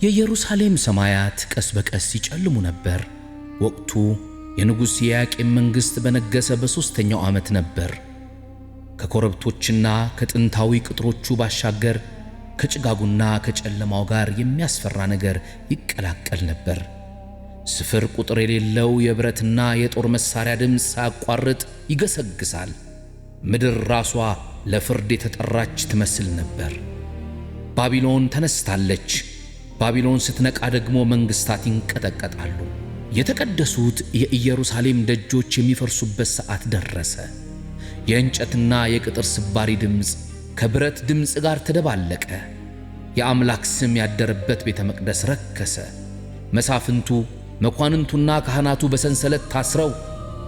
የኢየሩሳሌም ሰማያት ቀስ በቀስ ይጨልሙ ነበር። ወቅቱ የንጉሥ ኢያቄም መንግሥት በነገሰ በሦስተኛው ዓመት ነበር። ከኮረብቶችና ከጥንታዊ ቅጥሮቹ ባሻገር ከጭጋጉና ከጨለማው ጋር የሚያስፈራ ነገር ይቀላቀል ነበር። ስፍር ቁጥር የሌለው የብረትና የጦር መሳሪያ ድምፅ ሳያቋርጥ ይገሰግሳል። ምድር ራሷ ለፍርድ የተጠራች ትመስል ነበር። ባቢሎን ተነስታለች። ባቢሎን ስትነቃ ደግሞ መንግሥታት ይንቀጠቀጣሉ። የተቀደሱት የኢየሩሳሌም ደጆች የሚፈርሱበት ሰዓት ደረሰ። የእንጨትና የቅጥር ስባሪ ድምፅ ከብረት ድምፅ ጋር ተደባለቀ። የአምላክ ስም ያደረበት ቤተ መቅደስ ረከሰ። መሳፍንቱ፣ መኳንንቱና ካህናቱ በሰንሰለት ታስረው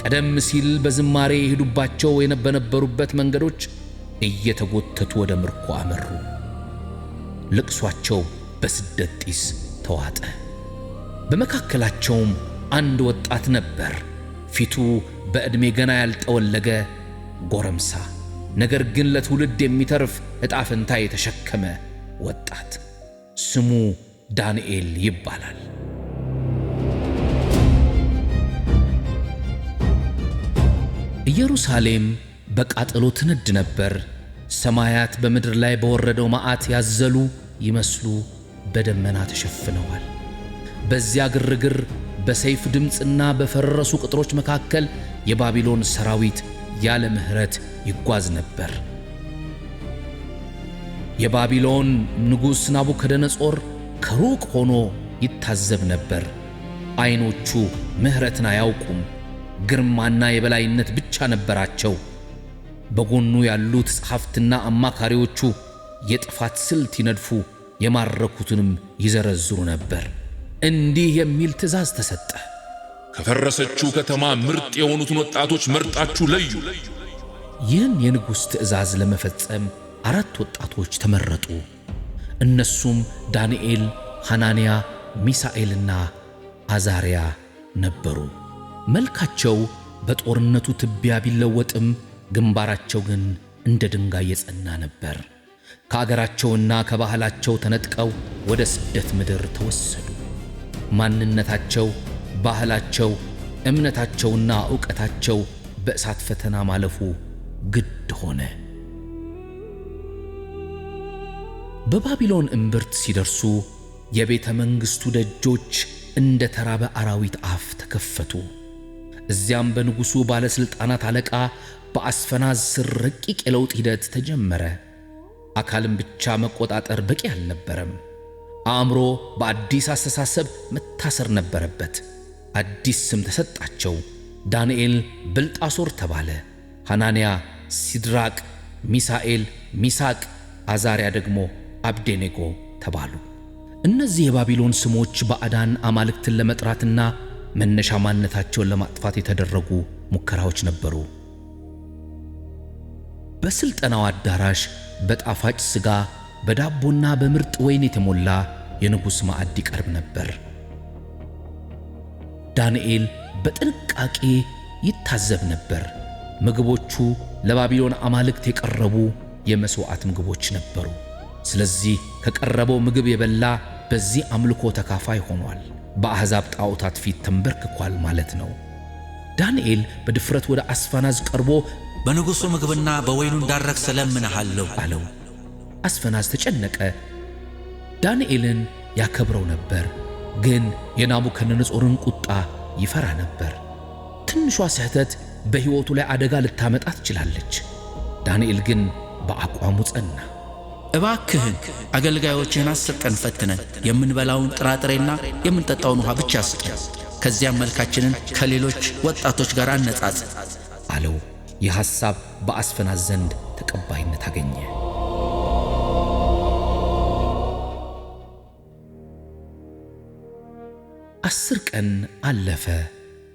ቀደም ሲል በዝማሬ የሄዱባቸው በነበሩበት መንገዶች እየተጎተቱ ወደ ምርኮ አመሩ። ልቅሷቸው በስደት ጢስ ተዋጠ። በመካከላቸውም አንድ ወጣት ነበር። ፊቱ በዕድሜ ገና ያልጠወለገ ጎረምሳ፣ ነገር ግን ለትውልድ የሚተርፍ ዕጣ ፈንታ የተሸከመ ወጣት። ስሙ ዳንኤል ይባላል። ኢየሩሳሌም በቃጠሎ ትነድ ነበር። ሰማያት በምድር ላይ በወረደው መዓት ያዘሉ ይመስሉ በደመና ተሸፍነዋል። በዚያ ግርግር፣ በሰይፍ ድምፅና በፈረሱ ቅጥሮች መካከል የባቢሎን ሰራዊት ያለ ምሕረት ይጓዝ ነበር። የባቢሎን ንጉሥ ናቡከደነጾር ከሩቅ ሆኖ ይታዘብ ነበር። ዓይኖቹ ምሕረትን አያውቁም። ግርማና የበላይነት ብቻ ነበራቸው። በጎኑ ያሉት ጸሐፍትና አማካሪዎቹ የጥፋት ስልት ይነድፉ፣ የማረኩትንም ይዘረዝሩ ነበር። እንዲህ የሚል ትእዛዝ ተሰጠ። ከፈረሰችው ከተማ ምርጥ የሆኑትን ወጣቶች መርጣችሁ ለዩ። ይህን የንጉሥ ትእዛዝ ለመፈጸም 4 ወጣቶች ተመረጡ። እነሱም ዳንኤል፣ ሐናንያ፣ ሚሳኤልና አዛርያ ነበሩ። መልካቸው በጦርነቱ ትቢያ ቢለወጥም ግንባራቸው ግን እንደ ድንጋይ የጸና ነበር። ከአገራቸውና ከባህላቸው ተነጥቀው ወደ ስደት ምድር ተወሰዱ። ማንነታቸው፣ ባህላቸው፣ እምነታቸውና ዕውቀታቸው በእሳት ፈተና ማለፉ ግድ ሆነ። በባቢሎን እምብርት ሲደርሱ የቤተ መንግሥቱ ደጆች እንደ ተራበ አራዊት አፍ ተከፈቱ። እዚያም በንጉሡ ባለሥልጣናት አለቃ በአስፈናዝ ስር ረቂቅ የለውጥ ሂደት ተጀመረ። አካልን ብቻ መቆጣጠር በቂ አልነበረም። አእምሮ በአዲስ አስተሳሰብ መታሰር ነበረበት። አዲስ ስም ተሰጣቸው። ዳንኤል ብልጣሶር ተባለ። ሐናንያ ሲድራቅ፣ ሚሳኤል ሚሳቅ፣ አዛርያ ደግሞ አብዴኔጎ ተባሉ። እነዚህ የባቢሎን ስሞች ባዕዳን አማልክትን ለመጥራትና መነሻ ማንነታቸውን ለማጥፋት የተደረጉ ሙከራዎች ነበሩ። በስልጠናው አዳራሽ በጣፋጭ ሥጋ፣ በዳቦና በምርጥ ወይን የተሞላ የንጉሥ ማዕድ ይቀርብ ነበር። ዳንኤል በጥንቃቄ ይታዘብ ነበር። ምግቦቹ ለባቢሎን አማልክት የቀረቡ የመስዋዕት ምግቦች ነበሩ። ስለዚህ ከቀረበው ምግብ የበላ በዚህ አምልኮ ተካፋይ ሆኗል። በአሕዛብ ጣዖታት ፊት ተንበርክኳል ማለት ነው። ዳንኤል በድፍረት ወደ አስፈናዝ ቀርቦ በንጉሡ ምግብና በወይኑ እንዳረክስ እለምንሃለሁ አለው። አስፈናዝ ተጨነቀ። ዳንኤልን ያከብረው ነበር፣ ግን የናቡከደነጾርን ቁጣ ይፈራ ነበር። ትንሿ ስህተት በሕይወቱ ላይ አደጋ ልታመጣ ትችላለች። ዳንኤል ግን በአቋሙ ጸና። እባክህን አገልጋዮችህን 10 ቀን ፈትነን የምንበላውን ጥራጥሬና የምንጠጣውን ውሃ ብቻ ስጠን። ከዚያም መልካችንን ከሌሎች ወጣቶች ጋር አነጻጽር አለው። ይህ ሐሳብ በአስፈናዝ ዘንድ ተቀባይነት አገኘ። 10 ቀን አለፈ።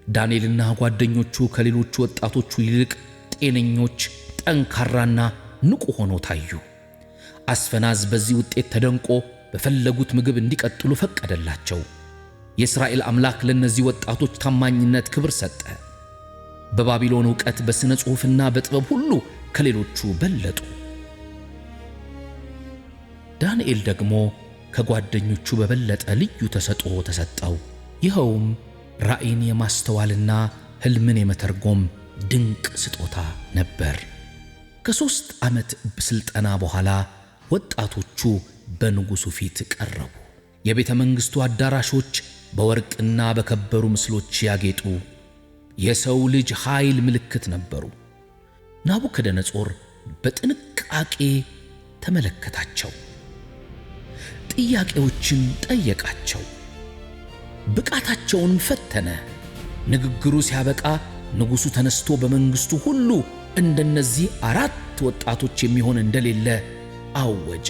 ዳንኤልና ጓደኞቹ ከሌሎቹ ወጣቶቹ ይልቅ ጤነኞች፣ ጠንካራና ንቁ ሆነው ታዩ። አስፈናዝ በዚህ ውጤት ተደንቆ በፈለጉት ምግብ እንዲቀጥሉ ፈቀደላቸው። የእስራኤል አምላክ ለነዚህ ወጣቶች ታማኝነት ክብር ሰጠ። በባቢሎን ዕውቀት፣ በሥነ ጽሑፍና በጥበብ ሁሉ ከሌሎቹ በለጡ። ዳንኤል ደግሞ ከጓደኞቹ በበለጠ ልዩ ተሰጥኦ ተሰጠው። ይኸውም ራእይን የማስተዋልና ሕልምን የመተርጎም ድንቅ ስጦታ ነበር። ከ3 ዓመት ስልጠና በኋላ ወጣቶቹ በንጉሡ ፊት ቀረቡ። የቤተ መንግሥቱ አዳራሾች በወርቅና በከበሩ ምስሎች ያጌጡ የሰው ልጅ ኃይል ምልክት ነበሩ። ናቡከደነጾር በጥንቃቄ ተመለከታቸው፣ ጥያቄዎችን ጠየቃቸው፣ ብቃታቸውን ፈተነ። ንግግሩ ሲያበቃ ንጉሡ ተነስቶ በመንግሥቱ ሁሉ እንደነዚህ 4 ወጣቶች የሚሆን እንደሌለ አወጀ።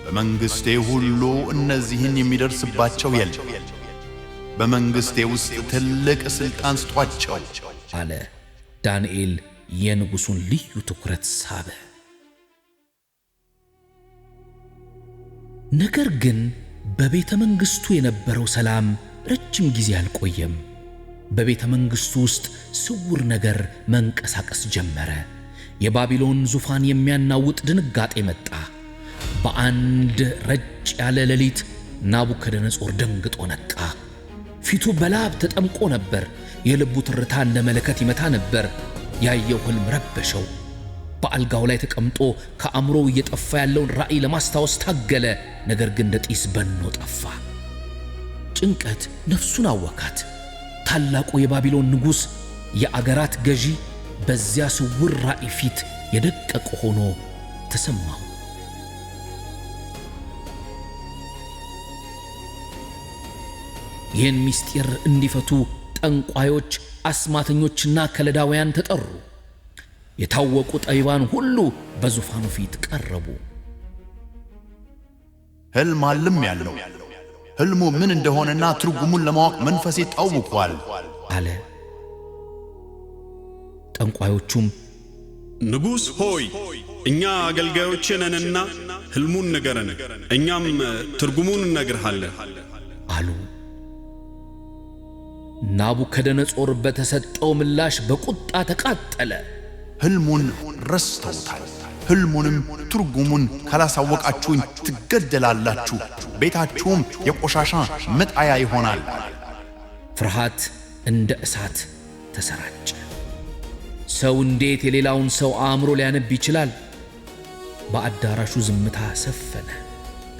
በመንግሥቴ ሁሉ እነዚህን የሚደርስባቸው የለም። በመንግሥቴ ውስጥ ትልቅ ሥልጣን ስጧቸው አለ። ዳንኤል የንጉሡን ልዩ ትኩረት ሳበ። ነገር ግን በቤተ መንግሥቱ የነበረው ሰላም ረጅም ጊዜ አልቆየም። በቤተ መንግሥቱ ውስጥ ስውር ነገር መንቀሳቀስ ጀመረ። የባቢሎን ዙፋን የሚያናውጥ ድንጋጤ መጣ። በአንድ ረጭ ያለ ሌሊት ናቡከደነጾር ደንግጦ ነቃ። ፊቱ በላብ ተጠምቆ ነበር። የልቡ ትርታ እንደ መለከት ይመታ ነበር። ያየው ሕልም ረበሸው። በአልጋው ላይ ተቀምጦ ከአእምሮው እየጠፋ ያለውን ራእይ ለማስታወስ ታገለ። ነገር ግን እንደ ጢስ በኖ ጠፋ። ጭንቀት ነፍሱን አወካት። ታላቁ የባቢሎን ንጉሥ፣ የአገራት ገዢ፣ በዚያ ስውር ራእይ ፊት የደቀቀ ሆኖ ተሰማው። ይህን ምስጢር እንዲፈቱ ጠንቋዮች፣ አስማተኞችና ከለዳውያን ተጠሩ። የታወቁ ጠቢባን ሁሉ በዙፋኑ ፊት ቀረቡ። ሕልም አልም ያለው ሕልሙ ምን እንደሆነና ትርጉሙን ለማወቅ መንፈሴ ታውኳል አለ። ጠንቋዮቹም ንጉሥ ሆይ፣ እኛ አገልጋዮችህ ነንና ሕልሙን ንገረን፣ እኛም ትርጉሙን እንነግርሃለን አሉ። ናቡከደነጾር በተሰጠው ምላሽ በቁጣ ተቃጠለ። ሕልሙን ረስተውታል። ሕልሙንም ትርጉሙን ካላሳወቃችሁኝ ትገደላላችሁ፣ ቤታችሁም የቆሻሻ መጣያ ይሆናል። ፍርሃት እንደ እሳት ተሰራጨ። ሰው እንዴት የሌላውን ሰው አእምሮ ሊያነብ ይችላል? በአዳራሹ ዝምታ ሰፈነ።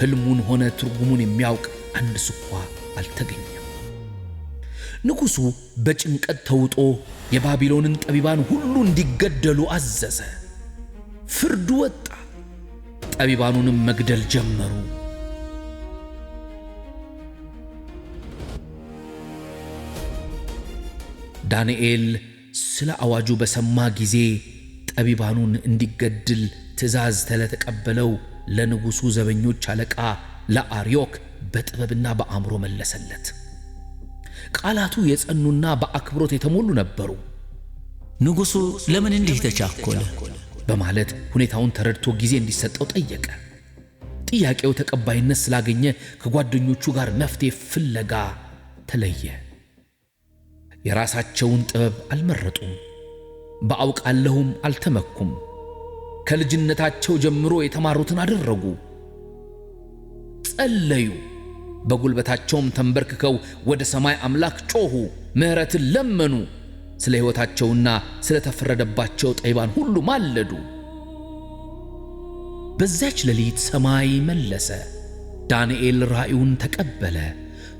ሕልሙን ሆነ ትርጉሙን የሚያውቅ አንድ ስኳ አልተገኘም። ንጉሡ በጭንቀት ተውጦ የባቢሎንን ጠቢባን ሁሉ እንዲገደሉ አዘዘ። ፍርዱ ወጣ። ጠቢባኑንም መግደል ጀመሩ። ዳንኤል ስለ አዋጁ በሰማ ጊዜ ጠቢባኑን እንዲገድል ትእዛዝ ለተቀበለው ለንጉሡ ዘበኞች አለቃ ለአርዮክ በጥበብና በአእምሮ መለሰለት። ቃላቱ የጸኑና በአክብሮት የተሞሉ ነበሩ። ንጉሡ ለምን እንዲህ ተቻኮለ? በማለት ሁኔታውን ተረድቶ ጊዜ እንዲሰጠው ጠየቀ። ጥያቄው ተቀባይነት ስላገኘ ከጓደኞቹ ጋር መፍትሄ ፍለጋ ተለየ። የራሳቸውን ጥበብ አልመረጡም፣ በአውቃለሁም አልተመኩም። ከልጅነታቸው ጀምሮ የተማሩትን አደረጉ። ጸለዩ፣ በጉልበታቸውም ተንበርክከው ወደ ሰማይ አምላክ ጮኹ፣ ምሕረትን ለመኑ። ስለ ሕይወታቸውና ስለ ተፈረደባቸው ጠቢባን ሁሉ ማለዱ። በዚያች ሌሊት ሰማይ መለሰ። ዳንኤል ራእዩን ተቀበለ።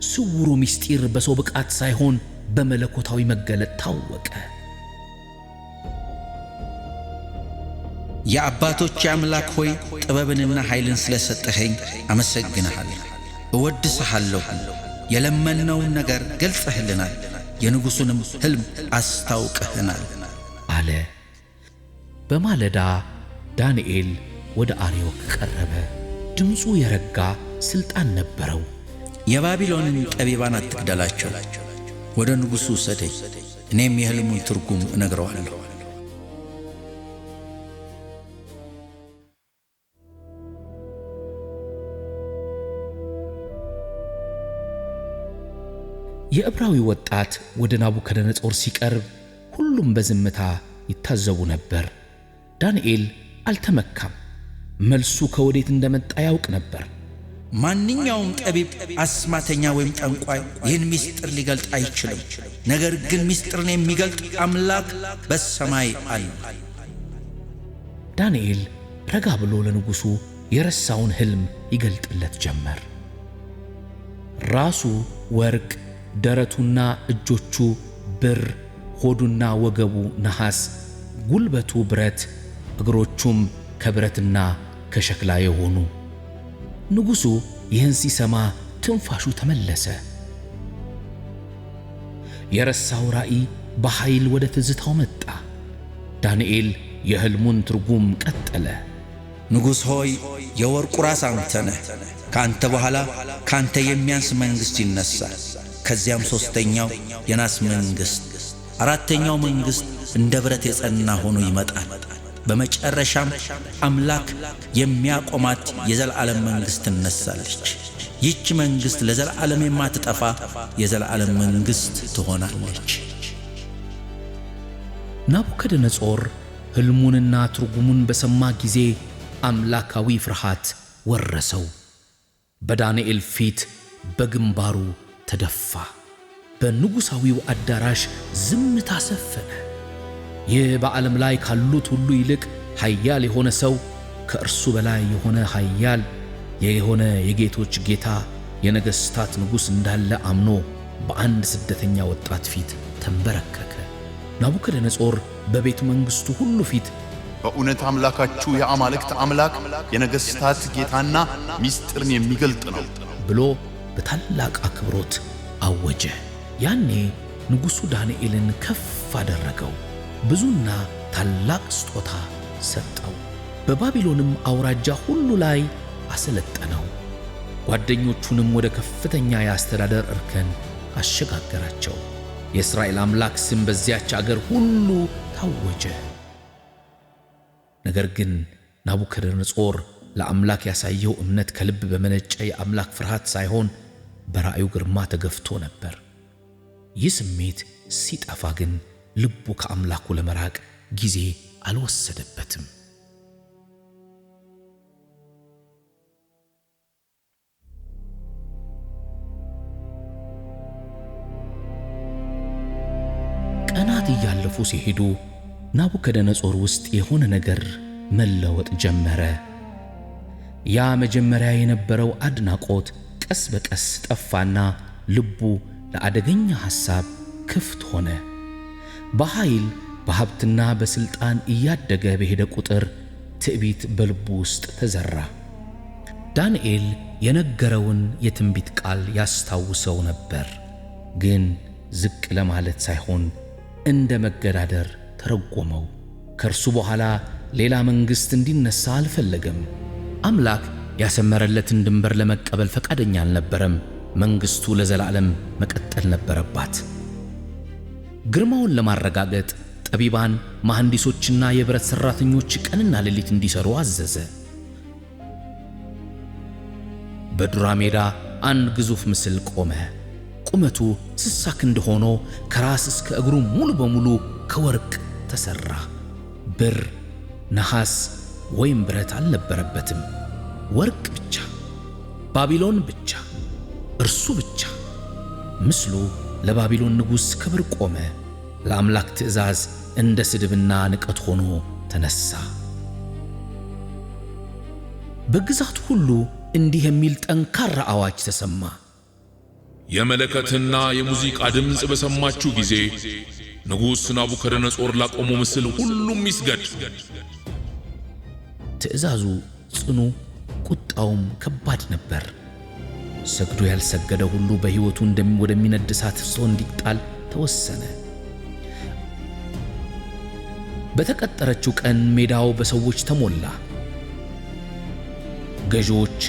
ስውሩ ምስጢር በሰው ብቃት ሳይሆን በመለኮታዊ መገለጥ ታወቀ። የአባቶች አምላክ ሆይ፣ ጥበብንና ኃይልን ስለሰጠኸኝ አመሰግንሃለሁ፣ እወድስሃለሁ። የለመንነውን ነገር ገልጸህልናል፣ የንጉሡንም ሕልም አስታውቀህናል አለ። በማለዳ ዳንኤል ወደ አርዮክ ቀረበ። ድምፁ የረጋ ስልጣን ነበረው። የባቢሎንን ጠቢባን አትግደላቸው፣ ወደ ንጉሡ ውሰደኝ፣ እኔም የሕልሙን ትርጉም እነግረዋለሁ። የዕብራዊ ወጣት ወደ ናቡከደነጾር ሲቀርብ ሁሉም በዝምታ ይታዘቡ ነበር። ዳንኤል አልተመካም። መልሱ ከወዴት እንደመጣ ያውቅ ነበር። ማንኛውም ጠቢብ፣ አስማተኛ ወይም ጠንቋይ ይህን ምስጢር ሊገልጥ አይችልም። ነገር ግን ምስጢርን የሚገልጥ አምላክ በሰማይ አለ። ዳንኤል ረጋ ብሎ ለንጉሡ የረሳውን ሕልም ይገልጥለት ጀመር። ራሱ ወርቅ፣ ደረቱና እጆቹ ብር፣ ሆዱና ወገቡ ነሐስ፣ ጉልበቱ ብረት፣ እግሮቹም ከብረትና ከሸክላ የሆኑ። ንጉሡ ይህን ሲሰማ ትንፋሹ ተመለሰ። የረሳው ራእይ በኃይል ወደ ትዝታው መጣ። ዳንኤል የሕልሙን ትርጉም ቀጠለ። ንጉሥ ሆይ፣ የወርቁ ራስ አንተ ነህ። ከአንተ በኋላ ከአንተ የሚያንስ መንግሥት ይነሣል። ከዚያም ሦስተኛው የናስ መንግሥት፣ አራተኛው መንግሥት እንደ ብረት የጸና ሆኖ ይመጣል። በመጨረሻም አምላክ የሚያቆማት የዘላለም መንግሥት ትነሳለች። ይህች መንግሥት ለዘላለም የማትጠፋ የዘላለም መንግሥት ትሆናለች። ናቡከደነጾር ሕልሙንና ትርጉሙን በሰማ ጊዜ አምላካዊ ፍርሃት ወረሰው። በዳንኤል ፊት በግንባሩ ተደፋ። በንጉሣዊው አዳራሽ ዝምታ ሰፈነ። ይህ በዓለም ላይ ካሉት ሁሉ ይልቅ ኃያል የሆነ ሰው፣ ከእርሱ በላይ የሆነ ኃያል የሆነ የጌቶች ጌታ የነገሥታት ንጉሥ እንዳለ አምኖ በአንድ ስደተኛ ወጣት ፊት ተንበረከከ። ናቡከደነጾር በቤተ መንግሥቱ ሁሉ ፊት በእውነት አምላካችሁ የአማልክት አምላክ የነገሥታት ጌታና ምስጢርን የሚገልጥ ነው ብሎ በታላቅ አክብሮት አወጀ። ያኔ ንጉሡ ዳንኤልን ከፍ አደረገው፣ ብዙና ታላቅ ስጦታ ሰጠው። በባቢሎንም አውራጃ ሁሉ ላይ አሰለጠነው። ጓደኞቹንም ወደ ከፍተኛ የአስተዳደር እርከን አሸጋገራቸው። የእስራኤል አምላክ ስም በዚያች አገር ሁሉ ታወጀ። ነገር ግን ናቡከደነጾር ለአምላክ ያሳየው እምነት ከልብ በመነጨ የአምላክ ፍርሃት ሳይሆን በራእዩ ግርማ ተገፍቶ ነበር። ይህ ስሜት ሲጠፋ ግን ልቡ ከአምላኩ ለመራቅ ጊዜ አልወሰደበትም። ቀናት እያለፉ ሲሄዱ ናቡከደነጾር ውስጥ የሆነ ነገር መለወጥ ጀመረ። ያ መጀመሪያ የነበረው አድናቆት ቀስ በቀስ ጠፋና ልቡ ለአደገኛ ሐሳብ ክፍት ሆነ። በኃይል፣ በሀብትና በሥልጣን እያደገ በሄደ ቁጥር ትዕቢት በልቡ ውስጥ ተዘራ። ዳንኤል የነገረውን የትንቢት ቃል ያስታውሰው ነበር፣ ግን ዝቅ ለማለት ሳይሆን እንደ መገዳደር ተረጎመው። ከእርሱ በኋላ ሌላ መንግሥት እንዲነሳ አልፈለገም። አምላክ ያሰመረለትን ድንበር ለመቀበል ፈቃደኛ አልነበረም። መንግሥቱ ለዘላለም መቀጠል ነበረባት። ግርማውን ለማረጋገጥ ጠቢባን፣ መሐንዲሶችና የብረት ሠራተኞች ቀንና ሌሊት እንዲሠሩ አዘዘ። በዱራ ሜዳ አንድ ግዙፍ ምስል ቆመ። ቁመቱ 60 ክንድ ሆኖ ከራስ እስከ እግሩ ሙሉ በሙሉ ከወርቅ ተሠራ። ብር፣ ነሐስ ወይም ብረት አልነበረበትም። ወርቅ ብቻ፣ ባቢሎን ብቻ፣ እርሱ ብቻ። ምስሉ ለባቢሎን ንጉሥ ክብር ቆመ። ለአምላክ ትእዛዝ እንደ ስድብና ንቀት ሆኖ ተነሳ። በግዛቱ ሁሉ እንዲህ የሚል ጠንካራ አዋጅ ተሰማ። የመለከትና የሙዚቃ ድምፅ በሰማችሁ ጊዜ ንጉሥ ናቡከደነጾር ላቆመው ምስል ሁሉም ይስገድ። ትእዛዙ ጽኑ፣ ቁጣውም ከባድ ነበር። ሰግዶ ያልሰገደ ሁሉ በሕይወቱ ወደሚነድ እሳት እቶን እንዲጣል ተወሰነ። በተቀጠረችው ቀን ሜዳው በሰዎች ተሞላ። ገዢዎች፣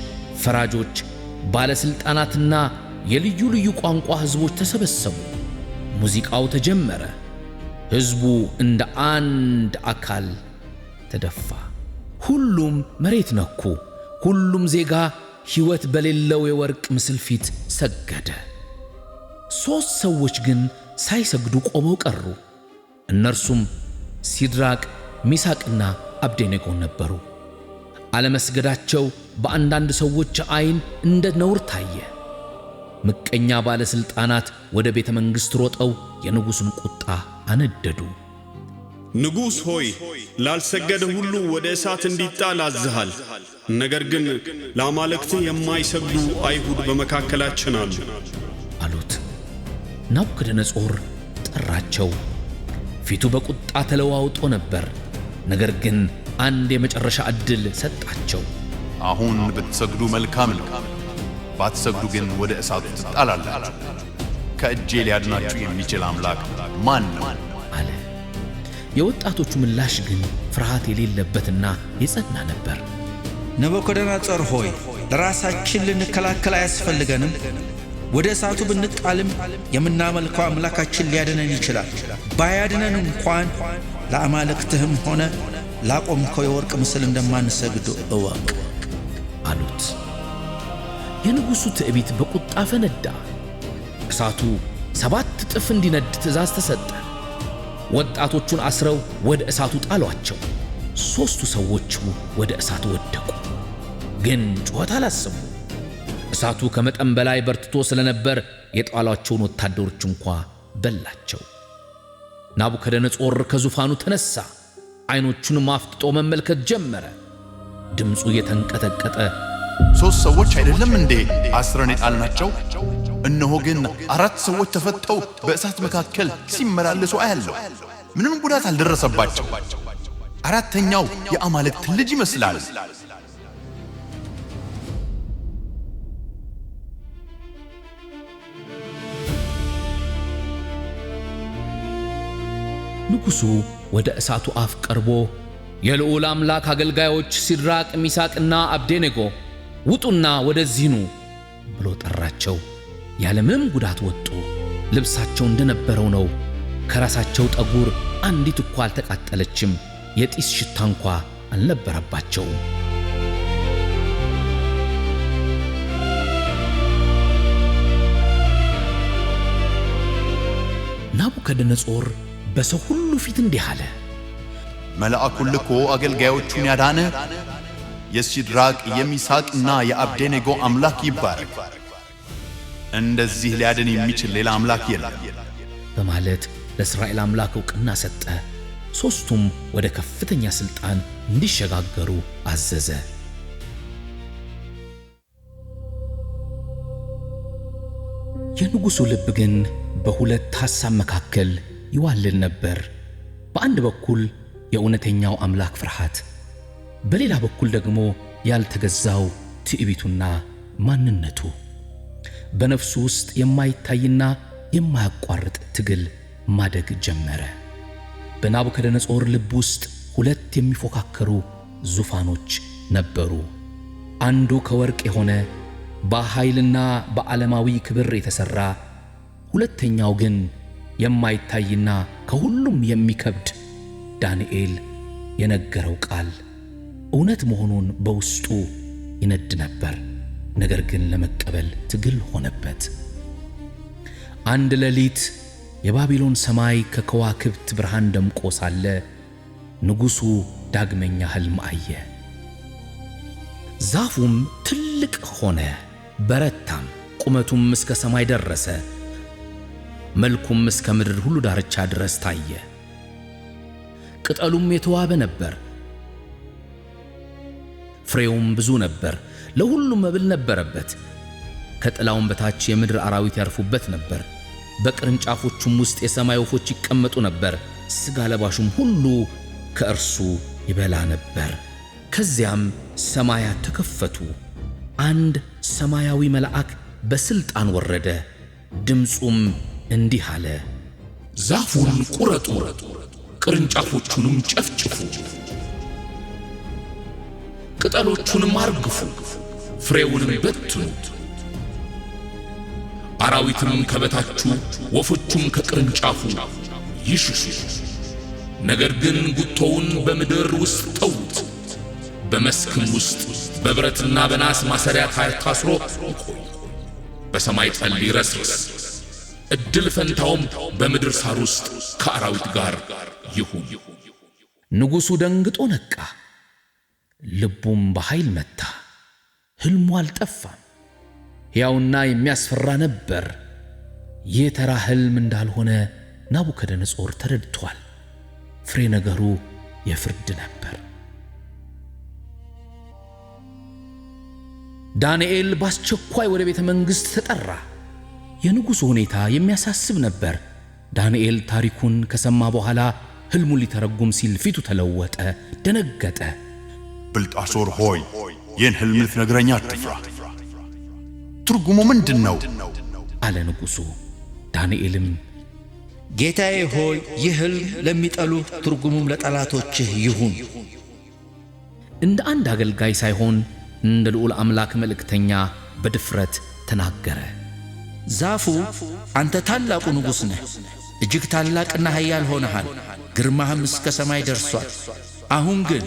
ፈራጆች፣ ባለሥልጣናትና የልዩ ልዩ ቋንቋ ሕዝቦች ተሰበሰቡ። ሙዚቃው ተጀመረ። ሕዝቡ እንደ አንድ አካል ተደፋ። ሁሉም መሬት ነኩ። ሁሉም ዜጋ ሕይወት በሌለው የወርቅ ምስል ፊት ሰገደ። 3 ሰዎች ግን ሳይሰግዱ ቆመው ቀሩ። እነርሱም ሲድራቅ፣ ሚሳቅና አብዴኔጎን ነበሩ። አለመስገዳቸው በአንዳንድ ሰዎች ዓይን እንደ ነውር ታየ። ምቀኛ ባለሥልጣናት ወደ ቤተ መንግሥት ሮጠው የንጉሡን ቁጣ አነደዱ። ንጉሥ ሆይ፣ ላልሰገደ ሁሉ ወደ እሳት እንዲጣል አዝሃል። ነገር ግን ለአማልክትህ የማይሰግዱ አይሁድ በመካከላችን አሉ አሉት። ናቡከደነጾር ጠራቸው። ፊቱ በቁጣ ተለዋውጦ ነበር። ነገር ግን አንድ የመጨረሻ ዕድል ሰጣቸው። አሁን ብትሰግዱ መልካም ነው፣ ባትሰግዱ ግን ወደ እሳቱ ትጣላላችሁ። ከእጄ ሊያድናችሁ የሚችል አምላክ ማን ነው? አለ። የወጣቶቹ ምላሽ ግን ፍርሃት የሌለበትና የጸና ነበር። ናቡከደነጾር ሆይ፣ ለራሳችን ልንከላከል አያስፈልገንም። ወደ እሳቱ ብንጣልም የምናመልከው አምላካችን ሊያድነን ይችላል። ባያድነን እንኳን ለአማልክትህም ሆነ ላቆምከው የወርቅ ምስል እንደማንሰግድ እወቅ አሉት። የንጉሡ ትዕቢት በቁጣ ፈነዳ። እሳቱ 7 እጥፍ እንዲነድ ትእዛዝ ተሰጠ። ወጣቶቹን አስረው ወደ እሳቱ ጣሏቸው። 3ቱ ሰዎቹ ወደ እሳቱ ወደቁ፣ ግን ጩኸት አላሰሙ። እሳቱ ከመጠን በላይ በርትቶ ስለነበር የጣሏቸውን ወታደሮች እንኳ በላቸው። ናቡከደነጾር ከዙፋኑ ተነሳ። ዓይኖቹን አፍጥጦ መመልከት ጀመረ። ድምፁ እየተንቀጠቀጠ 3 ሰዎች አይደለም እንዴ አስረን የጣልናቸው? እነሆ ግን 4 ሰዎች ተፈተው በእሳት መካከል ሲመላለሱ አያለሁ። ምንም ጉዳት አልደረሰባቸው። 4ተኛው የአማልክት ልጅ ይመስላል። ንጉሡ ወደ እሳቱ አፍ ቀርቦ የልዑል አምላክ አገልጋዮች ሲድራቅ፣ ሚሳቅና አብዴኔጎ ውጡና ወደዚህ ኑ ብሎ ጠራቸው። ያለምንም ጉዳት ወጡ። ልብሳቸው እንደነበረው ነው። ከራሳቸው ጠጉር አንዲት እንኳ አልተቃጠለችም። የጢስ ሽታ እንኳ አልነበረባቸውም። ናቡከደነጾር በሰው ሁሉ ፊት እንዲህ አለ። መልአኩን ልኮ አገልጋዮቹን ያዳነ የሲድራቅ የሚሳቅና የአብዴኔጎ አምላክ ይባረክ። እንደዚህ ሊያድን የሚችል ሌላ አምላክ የለም በማለት ለእስራኤል አምላክ ዕውቅና ሰጠ። 3ቱም ወደ ከፍተኛ ሥልጣን እንዲሸጋገሩ አዘዘ። የንጉሡ ልብ ግን በሁለት ሐሳብ መካከል ይዋልል ነበር። በአንድ በኩል የእውነተኛው አምላክ ፍርሃት፣ በሌላ በኩል ደግሞ ያልተገዛው ትዕቢቱና ማንነቱ። በነፍሱ ውስጥ የማይታይና የማያቋርጥ ትግል ማደግ ጀመረ። በናቡከደነጾር ልብ ውስጥ 2 የሚፎካከሩ ዙፋኖች ነበሩ። አንዱ ከወርቅ የሆነ በኃይልና በዓለማዊ ክብር የተሠራ፣ ሁለተኛው ግን የማይታይና ከሁሉም የሚከብድ ዳንኤል የነገረው ቃል እውነት መሆኑን በውስጡ ይነድ ነበር። ነገር ግን ለመቀበል ትግል ሆነበት። አንድ ሌሊት የባቢሎን ሰማይ ከከዋክብት ብርሃን ደምቆ ሳለ ንጉሡ ዳግመኛ ሕልም አየ። ዛፉም ትልቅ ሆነ፣ በረታም፣ ቁመቱም እስከ ሰማይ ደረሰ፣ መልኩም እስከ ምድር ሁሉ ዳርቻ ድረስ ታየ። ቅጠሉም የተዋበ ነበር፣ ፍሬውም ብዙ ነበር፣ ለሁሉም መብል ነበረበት። ከጥላውም በታች የምድር አራዊት ያርፉበት ነበር። በቅርንጫፎቹም ውስጥ የሰማይ ወፎች ይቀመጡ ነበር። ሥጋ ለባሹም ሁሉ ከእርሱ ይበላ ነበር። ከዚያም ሰማያት ተከፈቱ። አንድ ሰማያዊ መልአክ በስልጣን ወረደ። ድምፁም እንዲህ አለ፣ ዛፉን ቁረጡ፣ ቅርንጫፎቹንም ጨፍጭፉ፣ ቅጠሎቹንም አርግፉ፣ ፍሬውንም በትኑ። አራዊትም ከበታቹ ወፎቹም ከቅርንጫፉ ይሽሹ። ነገር ግን ጉቶውን በምድር ውስጥ ተዉት፣ በመስክም ውስጥ በብረትና በናስ ማሰሪያ ታስሮ ይቆይ። በሰማይ ጠል ይረስርስ፣ እድል ፈንታውም በምድር ሳር ውስጥ ከአራዊት ጋር ይሁን። ንጉሡ ደንግጦ ነቃ፣ ልቡም በኃይል መታ። ሕልሙ አልጠፋም፣ ሕያውና የሚያስፈራ ነበር። ይህ ተራ ሕልም እንዳልሆነ ናቡከደነጾር ተረድቷል። ፍሬ ነገሩ የፍርድ ነበር። ዳንኤል በአስቸኳይ ወደ ቤተ መንግሥት ተጠራ። የንጉሡ ሁኔታ የሚያሳስብ ነበር። ዳንኤል ታሪኩን ከሰማ በኋላ ሕልሙን ሊተረጉም ሲል ፊቱ ተለወጠ፣ ደነገጠ። ብልጣሶር ሆይ፣ ይህን ሕልም ልትነግረኝ አትፍራ። ትርጉሙ ምንድን ነው? አለ ንጉሡ። ዳንኤልም ጌታዬ ሆይ፣ ይህ ሕልም ለሚጠሉህ ትርጉሙም ለጠላቶችህ ይሁን። እንደ አንድ አገልጋይ ሳይሆን እንደ ልዑል አምላክ መልእክተኛ በድፍረት ተናገረ። ዛፉ አንተ ታላቁ ንጉሥ ነህ፣ እጅግ ታላቅና ኃያል ሆነሃል፣ ግርማህም እስከ ሰማይ ደርሷል። አሁን ግን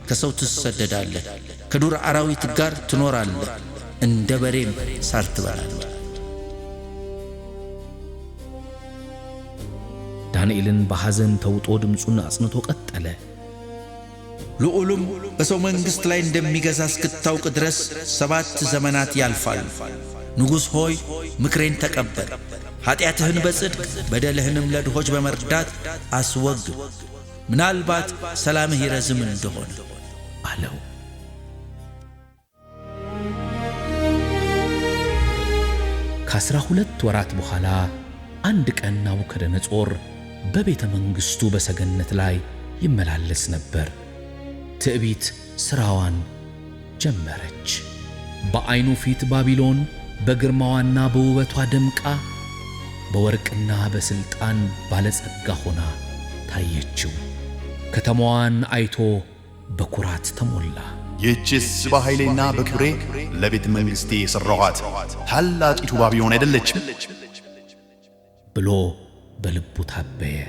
ከሰው ትሰደዳለህ፣ ከዱር አራዊት ጋር ትኖራለህ፣ እንደ በሬም ሳር ትበላለህ። ዳንኤልን በሐዘን ተውጦ ድምፁን አጽንቶ ቀጠለ። ልዑሉም በሰው መንግሥት ላይ እንደሚገዛ እስክታውቅ ድረስ 7 ዘመናት ያልፋሉ። ንጉሥ ሆይ፣ ምክሬን ተቀበል፣ ኃጢአትህን በጽድቅ በደልህንም ለድሆች በመርዳት አስወግድ፣ ምናልባት ሰላምህ ይረዝም እንደሆነ አለው። ከ12 ወራት በኋላ አንድ ቀን ናቡከደነጾር በቤተ መንግሥቱ በሰገነት ላይ ይመላለስ ነበር። ትዕቢት ሥራዋን ጀመረች። በዐይኑ ፊት ባቢሎን በግርማዋና በውበቷ ደምቃ በወርቅና በሥልጣን ባለጸጋ ሆና ታየችው። ከተማዋን አይቶ በኩራት ተሞላ። ይህችስ በኃይሌና በክብሬ ለቤተ መንግሥቴ የሠራኋት ታላቂቱ ባቢሎን አይደለችም? ብሎ በልቡ ታበየ።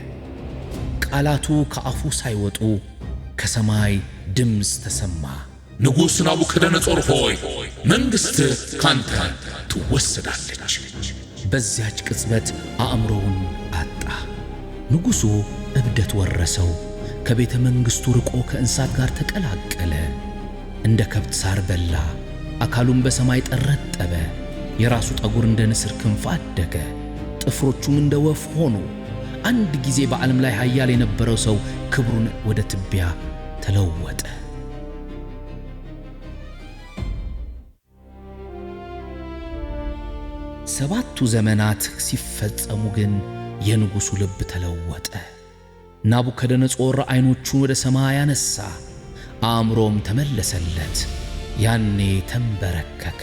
ቃላቱ ከአፉ ሳይወጡ ከሰማይ ድምፅ ተሰማ። ንጉሥ ናቡከደነጾር ሆይ፣ መንግሥትህ ካንተ ትወሰዳለች። በዚያች ቅጽበት አእምሮውን አጣ። ንጉሡ እብደት ወረሰው። ከቤተ መንግሥቱ ርቆ ከእንስሳት ጋር ተቀላቀለ። እንደ ከብት ሳር በላ። አካሉም በሰማይ ጠረጠበ። የራሱ ጠጉር እንደ ንስር ክንፍ አደገ። ጥፍሮቹም እንደ ወፍ ሆኑ። አንድ ጊዜ በዓለም ላይ ኃያል የነበረው ሰው ክብሩን ወደ ትቢያ ተለወጠ። ሰባቱ ዘመናት ሲፈጸሙ ግን የንጉሡ ልብ ተለወጠ። ናቡከደነጾር ዓይኖቹን ወደ ሰማይ አነሳ፣ አእምሮም ተመለሰለት። ያኔ ተንበረከከ፣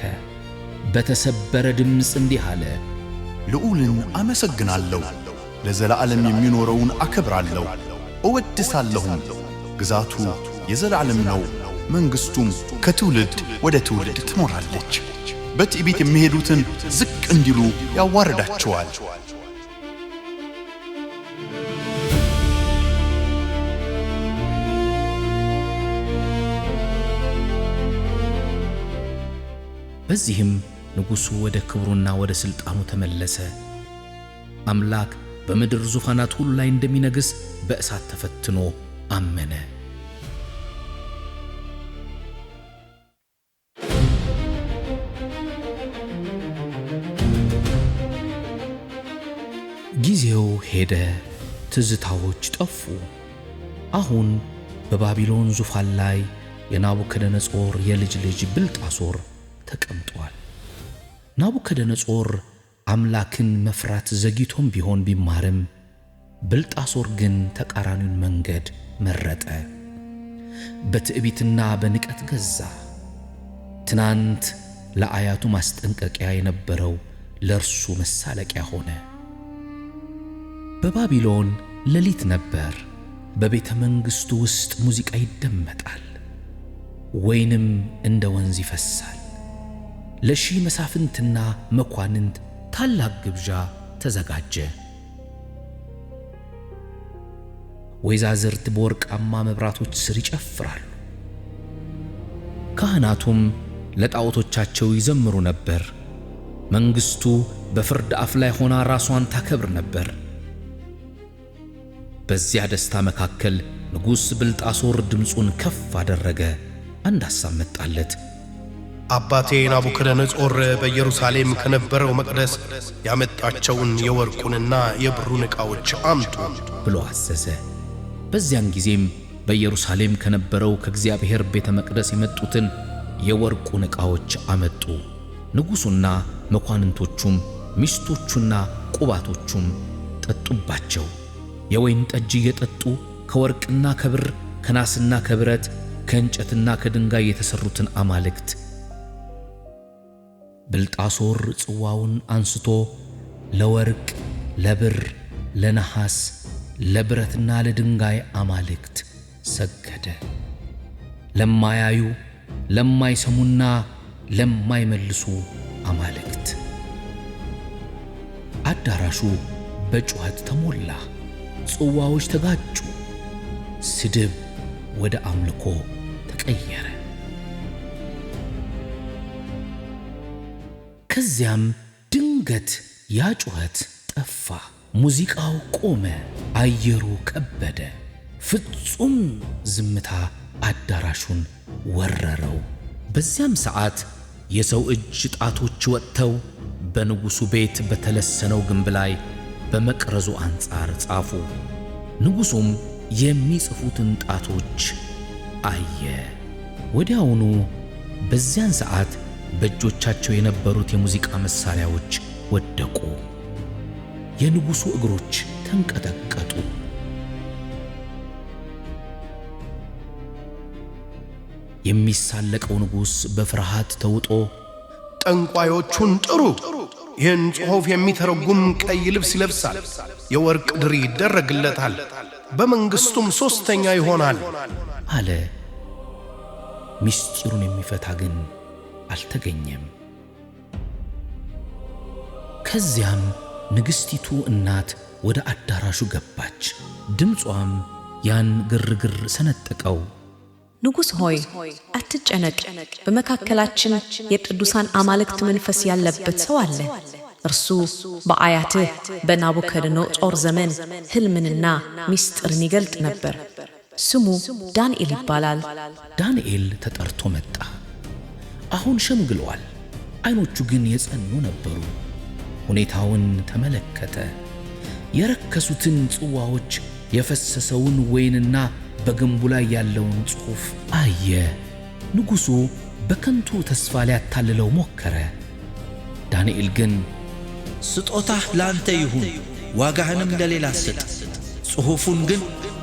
በተሰበረ ድምፅ እንዲህ አለ። ልዑልን አመሰግናለሁ፣ ለዘላለም የሚኖረውን አከብራለሁ፣ እወድሳለሁም። ግዛቱ የዘላለም ነው፣ መንግሥቱም ከትውልድ ወደ ትውልድ ትኖራለች። በትዕቢት የሚሄዱትን ዝቅ እንዲሉ ያዋርዳቸዋል። በዚህም ንጉሡ ወደ ክብሩና ወደ ሥልጣኑ ተመለሰ። አምላክ በምድር ዙፋናት ሁሉ ላይ እንደሚነግስ በእሳት ተፈትኖ አመነ። ጊዜው ሄደ፣ ትዝታዎች ጠፉ። አሁን በባቢሎን ዙፋን ላይ የናቡከደነጾር የልጅ ልጅ ብልጣሶር ተቀምጧል። ናቡከደነጾር አምላክን መፍራት ዘግይቶም ቢሆን ቢማርም ብልጣሶር ግን ተቃራኒውን መንገድ መረጠ። በትዕቢትና በንቀት ገዛ። ትናንት ለአያቱ ማስጠንቀቂያ የነበረው ለእርሱ መሳለቂያ ሆነ። በባቢሎን ሌሊት ነበር። በቤተ መንግሥቱ ውስጥ ሙዚቃ ይደመጣል፣ ወይንም እንደ ወንዝ ይፈሳል። ለሺህ መሳፍንትና መኳንንት ታላቅ ግብዣ ተዘጋጀ። ወይዛዝርት በወርቃማ መብራቶች ስር ይጨፍራሉ። ካህናቱም ለጣዖቶቻቸው ይዘምሩ ነበር። መንግሥቱ በፍርድ አፍ ላይ ሆና ራሷን ታከብር ነበር። በዚያ ደስታ መካከል ንጉሥ ብልጣሶር ድምፁን ከፍ አደረገ። አንድ ሐሳብ መጣለት። አባቴ ናቡከደነጾር በኢየሩሳሌም ከነበረው መቅደስ ያመጣቸውን የወርቁንና የብሩን ዕቃዎች አምጡ ብሎ አዘዘ። በዚያን ጊዜም በኢየሩሳሌም ከነበረው ከእግዚአብሔር ቤተ መቅደስ የመጡትን የወርቁን ዕቃዎች አመጡ። ንጉሡና መኳንንቶቹም ሚስቶቹና ቁባቶቹም ጠጡባቸው። የወይን ጠጅ እየጠጡ ከወርቅና ከብር ከናስና ከብረት ከእንጨትና ከድንጋይ የተሠሩትን አማልክት። ብልጣሶር ጽዋውን አንስቶ ለወርቅ፣ ለብር፣ ለነሐስ፣ ለብረትና ለድንጋይ አማልክት ሰገደ። ለማያዩ፣ ለማይሰሙና ለማይመልሱ አማልክት። አዳራሹ በጩኸት ተሞላ። ጽዋዎች ተጋጩ። ስድብ ወደ አምልኮ ተቀየረ። ከዚያም ድንገት ያ ጩኸት ጠፋ። ሙዚቃው ቆመ። አየሩ ከበደ። ፍጹም ዝምታ አዳራሹን ወረረው። በዚያም ሰዓት የሰው እጅ ጣቶች ወጥተው በንጉሡ ቤት በተለሰነው ግንብ ላይ በመቅረዙ አንጻር ጻፉ። ንጉሡም የሚጽፉትን ጣቶች አየ። ወዲያውኑ በዚያን ሰዓት በእጆቻቸው የነበሩት የሙዚቃ መሳሪያዎች ወደቁ። የንጉሡ እግሮች ተንቀጠቀጡ። የሚሳለቀው ንጉሥ በፍርሃት ተውጦ ጠንቋዮቹን ጥሩ! ይህን ጽሑፍ የሚተረጉም ቀይ ልብስ ይለብሳል፣ የወርቅ ድሪ ይደረግለታል፣ በመንግሥቱም ሦስተኛ ይሆናል አለ። ምስጢሩን የሚፈታ ግን አልተገኘም። ከዚያም ንግሥቲቱ እናት ወደ አዳራሹ ገባች። ድምጿም ያን ግርግር ሰነጠቀው። ንጉሥ ሆይ አትጨነቅ። በመካከላችን የቅዱሳን አማልክት መንፈስ ያለበት ሰው አለ። እርሱ በአያትህ በናቡከደነጾር ዘመን ሕልምንና ምስጢርን ይገልጥ ነበር። ስሙ ዳንኤል ይባላል። ዳንኤል ተጠርቶ መጣ። አሁን ሸምግሏል፣ ዓይኖቹ ግን የጸኑ ነበሩ። ሁኔታውን ተመለከተ። የረከሱትን ጽዋዎች፣ የፈሰሰውን ወይንና በግንቡ ላይ ያለውን ጽሑፍ አየ። ንጉሡ በከንቱ ተስፋ ሊያታልለው ሞከረ። ዳንኤል ግን ስጦታህ ለአንተ ይሁን፣ ዋጋህንም ለሌላ ስጥ። ጽሑፉን ግን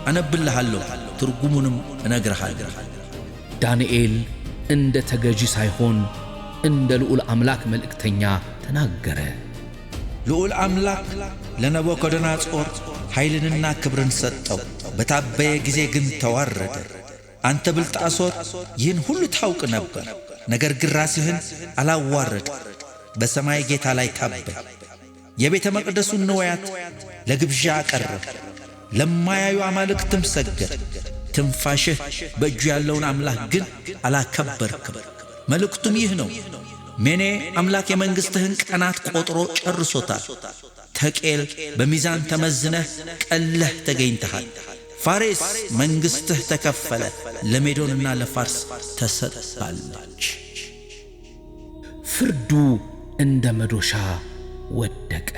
አነብልሃለሁ፣ ትርጉሙንም እነግርሃለሁ። ዳንኤል እንደ ተገዢ ሳይሆን እንደ ልዑል አምላክ መልእክተኛ ተናገረ። ልዑል አምላክ ለናቡከደነጾር ኃይልንና ክብርን ሰጠው፣ በታበየ ጊዜ ግን ተዋረደ። አንተ ብልጣሶር ይህን ሁሉ ታውቅ ነበር፣ ነገር ግን ራስህን አላዋረድ፣ በሰማይ ጌታ ላይ ታበይ። የቤተ መቅደሱን ንዋያት ለግብዣ አቀረብ፣ ለማያዩ አማልክትም ሰገድ። ትንፋሽህ በእጁ ያለውን አምላክ ግን አላከበርክም። መልእክቱም ይህ ነው፦ ሜኔ አምላክ የመንግሥትህን ቀናት ቆጥሮ ጨርሶታል። ተቄል በሚዛን ተመዝነህ ቀለህ ተገኝተሃል። ፋሬስ መንግሥትህ ተከፈለ፣ ለሜዶንና ለፋርስ ተሰጥታለች። ፍርዱ እንደ መዶሻ ወደቀ።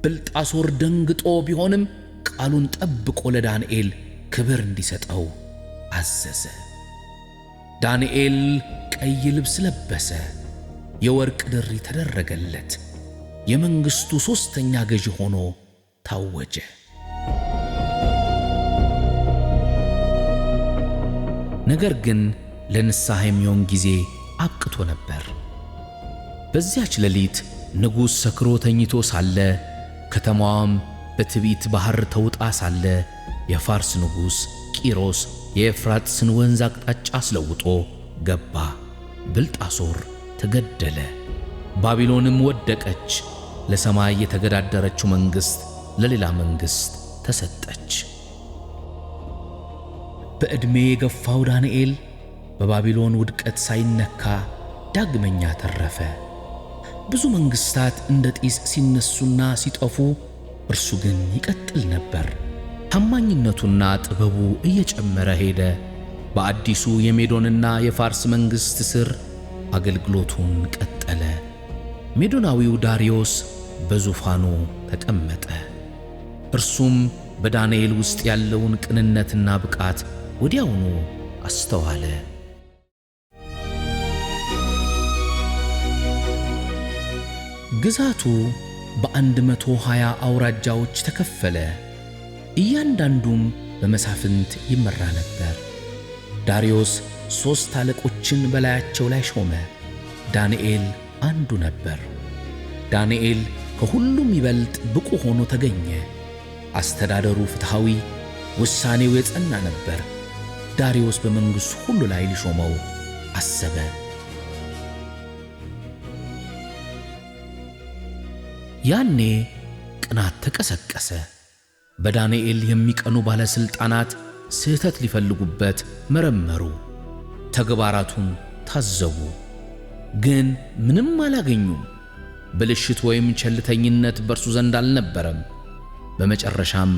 ብልጣሶር ደንግጦ ቢሆንም ቃሉን ጠብቆ ለዳንኤል ክብር እንዲሰጠው አዘዘ። ዳንኤል ቀይ ልብስ ለበሰ፣ የወርቅ ድሪ ተደረገለት። የመንግሥቱ ሦስተኛ ገዢ ሆኖ ታወጀ። ነገር ግን ለንስሐ የሚሆን ጊዜ አብቅቶ ነበር። በዚያች ሌሊት ንጉሥ ሰክሮ ተኝቶ ሳለ፣ ከተማዋም በትዕቢት ባሕር ተውጣ ሳለ፣ የፋርስ ንጉሥ ቂሮስ የኤፍራጥስን ወንዝ አቅጣጫ አስለውጦ ገባ። ብልጣሶር ተገደለ፣ ባቢሎንም ወደቀች። ለሰማይ የተገዳደረችው መንግሥት ለሌላ መንግሥት ተሰጠች። በዕድሜ የገፋው ዳንኤል በባቢሎን ውድቀት ሳይነካ ዳግመኛ ተረፈ። ብዙ መንግሥታት እንደ ጢስ ሲነሱና ሲጠፉ፣ እርሱ ግን ይቀጥል ነበር። ታማኝነቱና ጥበቡ እየጨመረ ሄደ። በአዲሱ የሜዶንና የፋርስ መንግሥት ስር አገልግሎቱን ቀጠለ። ሜዶናዊው ዳርዮስ በዙፋኑ ተቀመጠ። እርሱም በዳንኤል ውስጥ ያለውን ቅንነትና ብቃት ወዲያውኑ አስተዋለ። ግዛቱ በ120 አውራጃዎች ተከፈለ። እያንዳንዱም በመሳፍንት ይመራ ነበር። ዳርዮስ 3 አለቆችን በላያቸው ላይ ሾመ። ዳንኤል አንዱ ነበር። ዳንኤል ከሁሉም ይበልጥ ብቁ ሆኖ ተገኘ። አስተዳደሩ ፍትሃዊ፣ ውሳኔው የጸና ነበር። ዳርዮስ በመንግሥቱ ሁሉ ላይ ሊሾመው አሰበ። ያኔ ቅናት ተቀሰቀሰ። በዳንኤል የሚቀኑ ባለሥልጣናት ስህተት ሊፈልጉበት መረመሩ፣ ተግባራቱን ታዘቡ፣ ግን ምንም አላገኙም። ብልሽት ወይም ቸልተኝነት በእርሱ ዘንድ አልነበረም። በመጨረሻም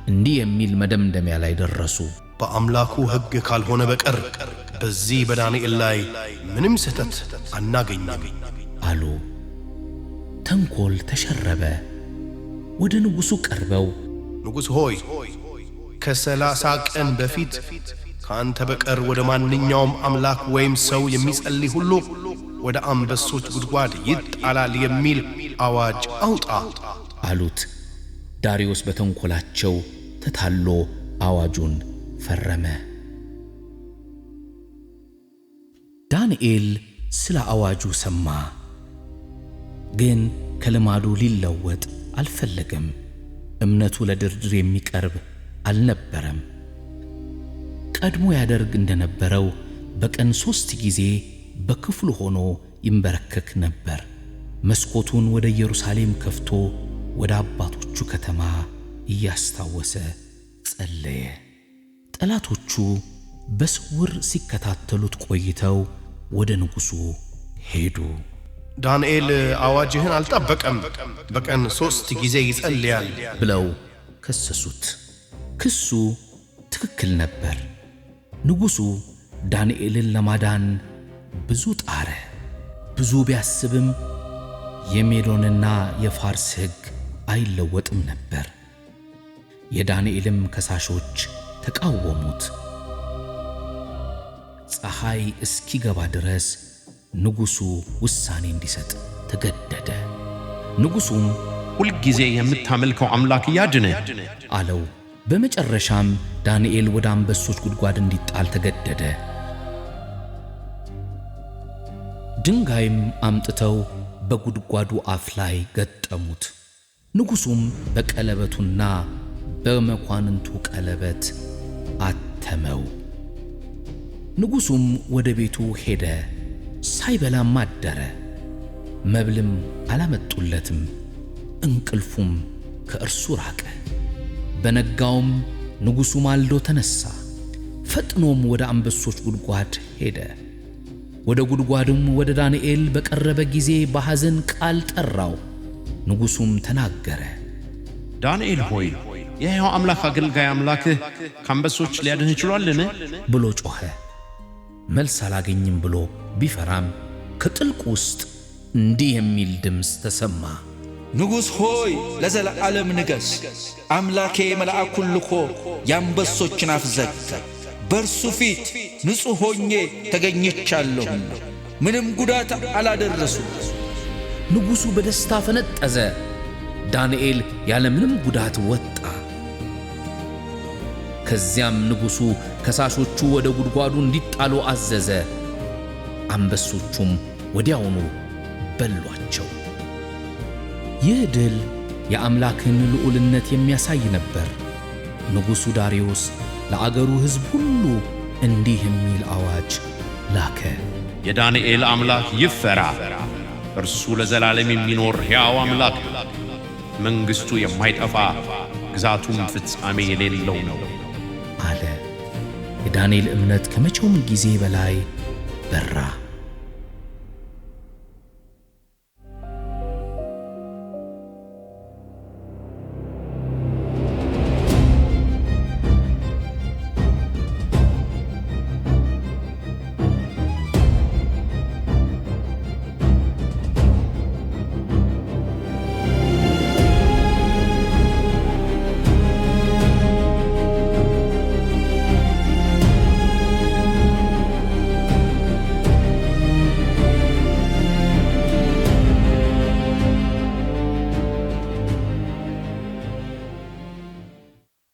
እንዲህ የሚል መደምደሚያ ላይ ደረሱ። በአምላኩ ሕግ ካልሆነ በቀር በዚህ በዳንኤል ላይ ምንም ስህተት አናገኝም አሉ። ተንኮል ተሸረበ። ወደ ንጉሡ ቀርበው ንጉሥ ሆይ፣ ከ30 ቀን በፊት ከአንተ በቀር ወደ ማንኛውም አምላክ ወይም ሰው የሚጸልይ ሁሉ ወደ አንበሶች ጉድጓድ ይጣላል የሚል አዋጅ አውጣ አሉት። ዳርዮስ በተንኮላቸው ተታሎ አዋጁን ፈረመ። ዳንኤል ስለ አዋጁ ሰማ፣ ግን ከልማዱ ሊለወጥ አልፈለገም። እምነቱ ለድርድር የሚቀርብ አልነበረም። ቀድሞ ያደርግ እንደነበረው በቀን 3 ጊዜ በክፍሉ ሆኖ ይንበረከክ ነበር። መስኮቱን ወደ ኢየሩሳሌም ከፍቶ ወደ አባቶቹ ከተማ እያስታወሰ ጸለየ። ጠላቶቹ በስውር ሲከታተሉት ቆይተው ወደ ንጉሡ ሄዱ። ዳንኤል አዋጅህን አልጠበቀም፣ በቀን 3 ጊዜ ይጸልያል ብለው ከሰሱት። ክሱ ትክክል ነበር። ንጉሡ ዳንኤልን ለማዳን ብዙ ጣረ። ብዙ ቢያስብም የሜዶንና የፋርስ ሕግ አይለወጥም ነበር። የዳንኤልም ከሳሾች ተቃወሙት። ፀሐይ እስኪገባ ድረስ ንጉሡ ውሳኔ እንዲሰጥ ተገደደ። ንጉሡም ሁልጊዜ የምታመልከው አምላክ ያድንህ አለው። በመጨረሻም ዳንኤል ወደ አንበሶች ጉድጓድ እንዲጣል ተገደደ። ድንጋይም አምጥተው በጉድጓዱ አፍ ላይ ገጠሙት። ንጉሡም በቀለበቱና በመኳንንቱ ቀለበት አተመው። ንጉሡም ወደ ቤቱ ሄደ፣ ሳይበላም አደረ። መብልም አላመጡለትም፣ እንቅልፉም ከእርሱ ራቀ። በነጋውም ንጉሡ ማልዶ ተነሳ፣ ፈጥኖም ወደ አንበሶች ጉድጓድ ሄደ። ወደ ጉድጓዱም ወደ ዳንኤል በቀረበ ጊዜ በሐዘን ቃል ጠራው። ንጉሡም ተናገረ። ዳንኤል ሆይ፣ የሕያው አምላክ አገልጋይ አምላክህ ከአንበሶች ሊያድንህ ችሏልን? ብሎ ጮኸ። መልስ አላገኝም ብሎ ቢፈራም ከጥልቁ ውስጥ እንዲህ የሚል ድምፅ ተሰማ። ንጉሥ ሆይ ለዘላለም ንገሥ። አምላኬ መልአኩን ልኮ የአንበሶችን አፍ ዘጋ። በእርሱ ፊት ንጹሕ ሆኜ ተገኝቻለሁና ምንም ጉዳት አላደረሱም። ንጉሡ በደስታ ፈነጠዘ። ዳንኤል ያለ ምንም ጉዳት ወጣ። ከዚያም ንጉሡ ከሳሾቹ ወደ ጉድጓዱ እንዲጣሉ አዘዘ። አንበሶቹም ወዲያውኑ በሏቸው። ይህ ድል የአምላክን ልዑልነት የሚያሳይ ነበር። ንጉሡ ዳርዮስ ለአገሩ ሕዝብ ሁሉ እንዲህ የሚል አዋጅ ላከ። የዳንኤል አምላክ ይፈራ፣ እርሱ ለዘላለም የሚኖር ሕያው አምላክ ነው። መንግሥቱ የማይጠፋ ግዛቱም ፍጻሜ የሌለው ነው አለ። የዳንኤል እምነት ከመቼውም ጊዜ በላይ በራ።